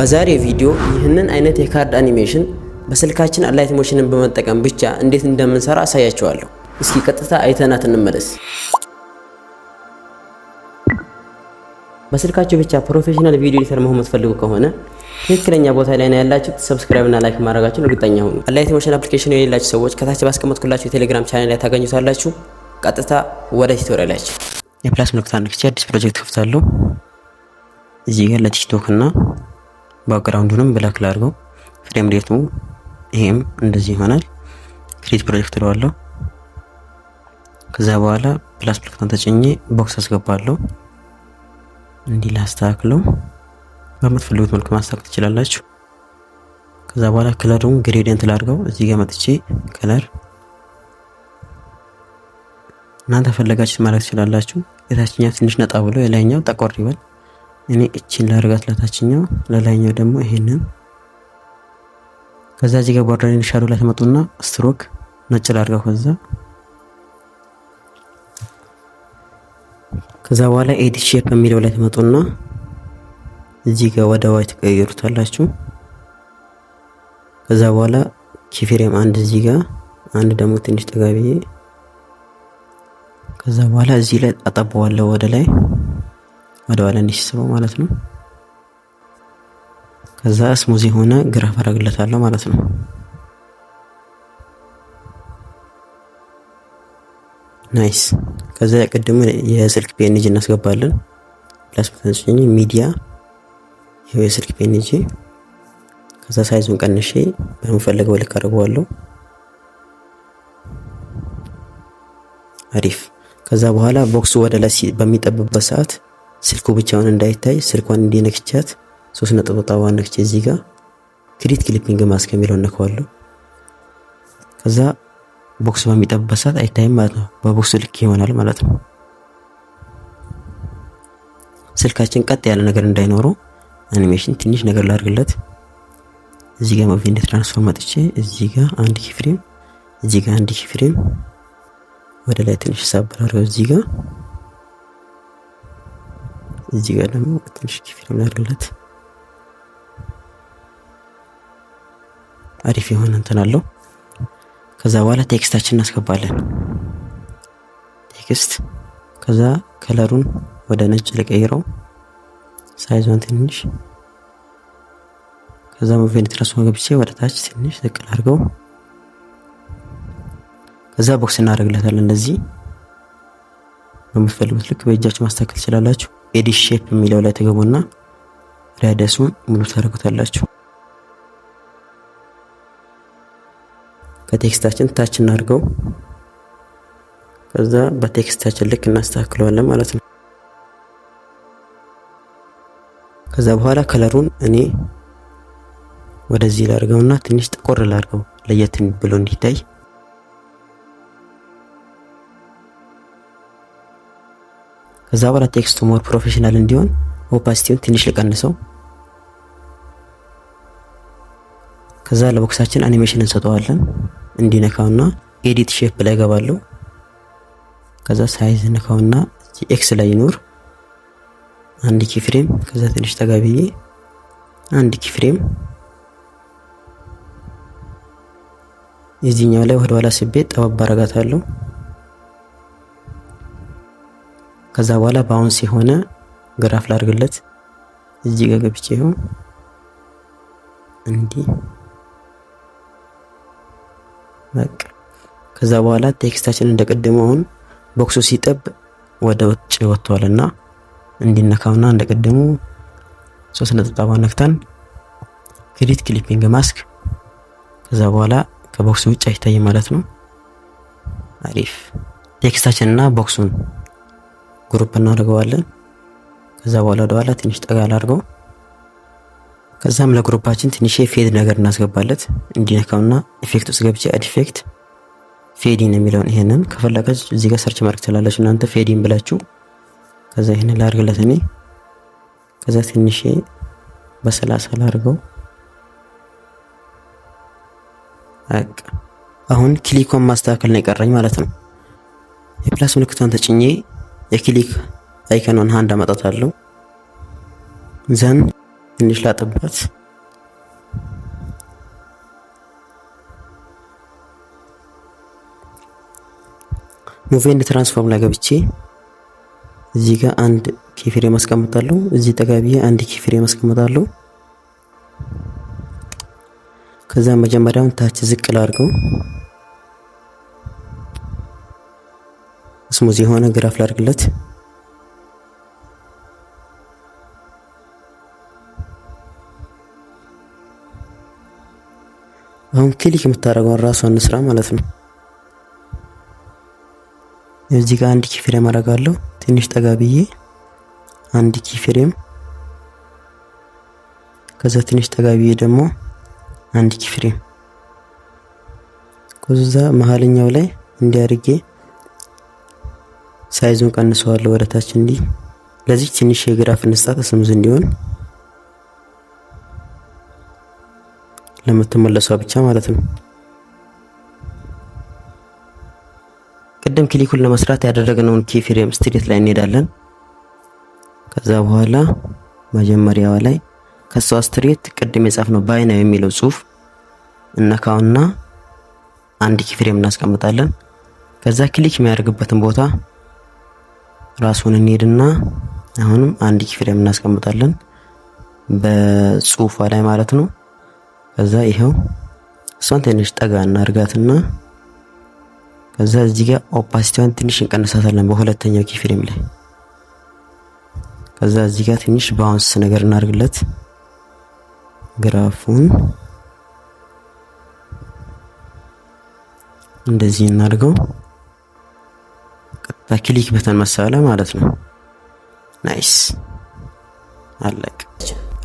በዛሬ ቪዲዮ ይህንን አይነት የ card animation በስልካችን Alight Motion ን በመጠቀም ብቻ እንዴት እንደምንሰራ አሳያችኋለሁ። እስኪ ቀጥታ አይተናት እንመለስ። በስልካችሁ ብቻ professional video editor መሆን የምትፈልጉ ከሆነ ትክክለኛ ቦታ ላይ ነው ያላችሁት። Subscribe እና like ማድረጋችሁን እርግጠኛ ሁኑ። Alight Motion application የሌላችሁ ሰዎች ከታች ባስቀመጥኩላችሁ የቴሌግራም ቻናል ላይ ታገኙታላችሁ። ቀጥታ ወደ tutorial ኣችን። የ plus ምልክቷን ነክቼ አዲስ ፕሮጀክት ከፍታለሁ። እዚህ ጋር ለቲክቶክ እና background ኡንም black ላድርገው። Frame rate ኡ ይሄም እንደዚህ ይሆናል። Create project እለዋለሁ። ከዛ በኋላ plus ምልክቷን ተጭኜ box አስገባለሁ። እንዲህ ላስተካክለው። በምትፈልጉት መልኩ ማስተካከል ትችላላችሁ። ከዛ በኋላ color ኡን gradient ላድርገው። እዚህ ጋር መጥቼ color እናንተ ፈለጋችሁ ማድረግ ትችላላችሁ። የታችኛው ትንሽ ነጣ ብሎ የላይኛው ጠቆር ይበል። እኔ እቺን ላድርጋት ለታችኛው፣ ለላይኛው ደግሞ ይሄንን። ከዛ እዚህ ጋር border shadow ላይ ትመጡና ስትሮክ ነጭ ላድርገው። ከዛ በኋላ edit shape የሚለው ላይ ትመጡና እዚህ ጋር ወደ white ትቀይሩታላችሁ። ከዛ በኋላ keyframe አንድ እዚህ ጋር አንድ ደግሞ ትንሽ ጠጋ ብዬ ከዛ በኋላ እዚህ ላይ አጠበዋለሁ ወደ ላይ ወደ ኋላ እንዲስበው ማለት ነው። ከዛ smooth የሆነ graph አደርግለታለሁ ማለት ነው። Nice። ከዛ ቅድሙ የስልክ PNG እናስገባለን። Plus button media ይሄው የስልክ PNG። ከዛ size ኡን ቀንሼ በምፈልገው ልክ አድርገዋለሁ። አሪፍ። ከዛ በኋላ box ኡ ወደ ላይ በሚጠብበት ሰዓት ስልኩ ብቻውን እንዳይታይ ስልኳን እንዲነክቻት ሶስት ነጠብጣቧን ነክቼ እዚህ ጋር create clipping mask የሚለውን ነካዋለሁ። ከዛ box በሚጠብበት ሰዓት አይታይም ማለት ነው። በ box ኡ ልክ ይሆናል ማለት ነው። ስልካችን ቀጥ ያለ ነገር እንዳይኖረው አኒሜሽን ትንሽ ነገር ላድርግለት። እዚህ ጋር move and transform መጥቼ እዚህ ጋር አንድ keyframe፣ እዚህ ጋር አንድ keyframe ወደ ላይ ትንሽ ሳብ ላድርገው። እዚህ ጋር ደግሞ ትንሽ keyframe ላድርግለት። አሪፍ የሆነ እንትን አለው። ከዛ በኋላ text ኣችን እናስገባለን። Text ከዛ color ኡን ወደ ነጭ ልቀይረው፣ size ኧን ትንሽ ከዛ move and transform ገብቼ ወደ ታች ትንሽ ዝቅ አድርገው። ከዛ box እናደርግለታለን። እንደዚህ በምትፈልጉት ልክ በእጃችሁ ማስተካከል ትችላላችሁ። Edit shape የሚለው ላይ ተገቡና radius ኡን ሙሉ ታደርጉታላችሁ። ከ text ኣችን ታች እናድርገው። ከዛ በ text ኣችን ልክ እናስተካክለዋለን ማለት ነው። ከዛ በኋላ color ኡን እኔ ወደዚህ ላድርገውና ትንሽ ጠቆር ላድርገው ለየት ብሎ እንዲታይ። ከዛ በኋላ text ኡ more professional እንዲሆን opacity ውን ትንሽ ልቀንሰው። ከዛ ለ box ኣችን animation እንሰጠዋለን እንዲነካውና edit shape ላይ ገባለሁ። ከዛ size ነካውና X ላይ ይኖር አንድ keyframe። ከዛ ትንሽ ጠጋ ብዬ አንድ keyframe የዚህኛው ላይ ወደ ኋላ ስቤ ጠበብ አረጋታለሁ። ከዛ በኋላ bounce የሆነ graph ላድርግለት። እዚህ ጋር ገብቼ ይኸው እንዲህ በቃ። ከዛ በኋላ text ኣችን እንደቀደሙ አሁን box ኡ ሲጠብ ወደ ውጭ ወጥቷልና እንዲነካውና እንደቀደሙ ሶስት ነጠብጣብ ነክተን create clipping mask። ከዛ በኋላ ከ box ኡ ውጭ አይታይም ማለት ነው። አሪፍ። Text ኣችንና box ኡን group እናደርገዋለን። ከዛ በኋላ ወደ ኋላ ትንሽ ጠጋ ላድርገው። ከዛም ለ group ኣችን ትንሽ fade ነገር እናስገባለት እንዲነካውና effect ውስጥ ገብቼ add effect fade in የሚለውን ይሄንን ከፈለጋችሁ እዚህ ጋር search ማድረግ ትችላላችሁ እናንተ fade in ብላችሁ። ከዛ ይሄንን ላድርግለት እኔ። ከዛ ትንሽ በ30 ላድርገው። በቃ አሁን click ኳን ማስተካከል ነው የቀረኝ ማለት ነው። የ plus ምልክቷን ተጭኜ የ click icon ኗን አንድ አመጣታለሁ። Then ትንሽ ላጥባት። Move and transform ላይ ገብቼ እዚህ ጋር አንድ keyframe አስቀምጣለሁ። እዚህ ጠጋ ብዬ አንድ keyframe አስቀምጣለሁ። ከዛ መጀመሪያውን ታች ዝቅ ላድርገው፣ smooth የሆነ graph ላድርግለት። አሁን click የምታደርገውን ራሷን እንስራ ማለት ነው። እዚህ ጋር አንድ keyframe አደርጋለሁ። ትንሽ ጠጋ ብዬ አንድ keyframe፣ ከዛ ትንሽ ጠጋ ብዬ ደግሞ አንድ keyframe፣ ከዛ መሀልኛው ላይ እንዲህ አድርጌ size ኡን ቀንሰዋለሁ ወደ ታች እንዲህ። ለዚህ ትንሽ የ graph እንስጣት smooth እንዲሆን ለምትመለሷ ብቻ ማለት ነው። ቅድም click ኡን ለመስራት ያደረግነውን keyframe straight ላይ እንሄዳለን። ከዛ በኋላ መጀመሪያዋ ላይ ከሷ straight ቅድም የጻፍነው buy now የሚለው ጽሁፍ እነካውና አንድ keyframe እናስቀምጣለን። ከዛ click የሚያደርግበትን ቦታ ራሱን እንሄድና አሁንም አንድ keyframe እናስቀምጣለን በጽሁፏ ላይ ማለት ነው። ከዛ ይኸው እሷን ትንሽ ጠጋ እናርጋትና ከዛ እዚህ ጋር opacity ዋን ትንሽ እንቀንሳታለን በሁለተኛው keyframe ላይ። ከዛ እዚህ ጋር ትንሽ bounce ነገር እናርግለት graph ኡን እንደዚህ እናድርገው። ቀጥታ click button መሰለ ማለት ነው። Nice፣ አለቅ።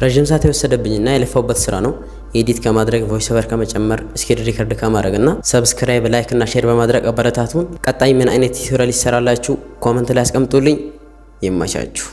ረዥም ሰዓት የወሰደብኝና የለፋሁበት ስራ ነው። Edit ከማድረግ፣ voice over ከመጨመር፣ screen record ከማድረግ እና subscribe፣ like እና share በማድረግ አበረታቱን። ቀጣይ ምን አይነት tutorial ይሰራላችሁ comment ላይ አስቀምጡልኝ። ይመቻችሁ።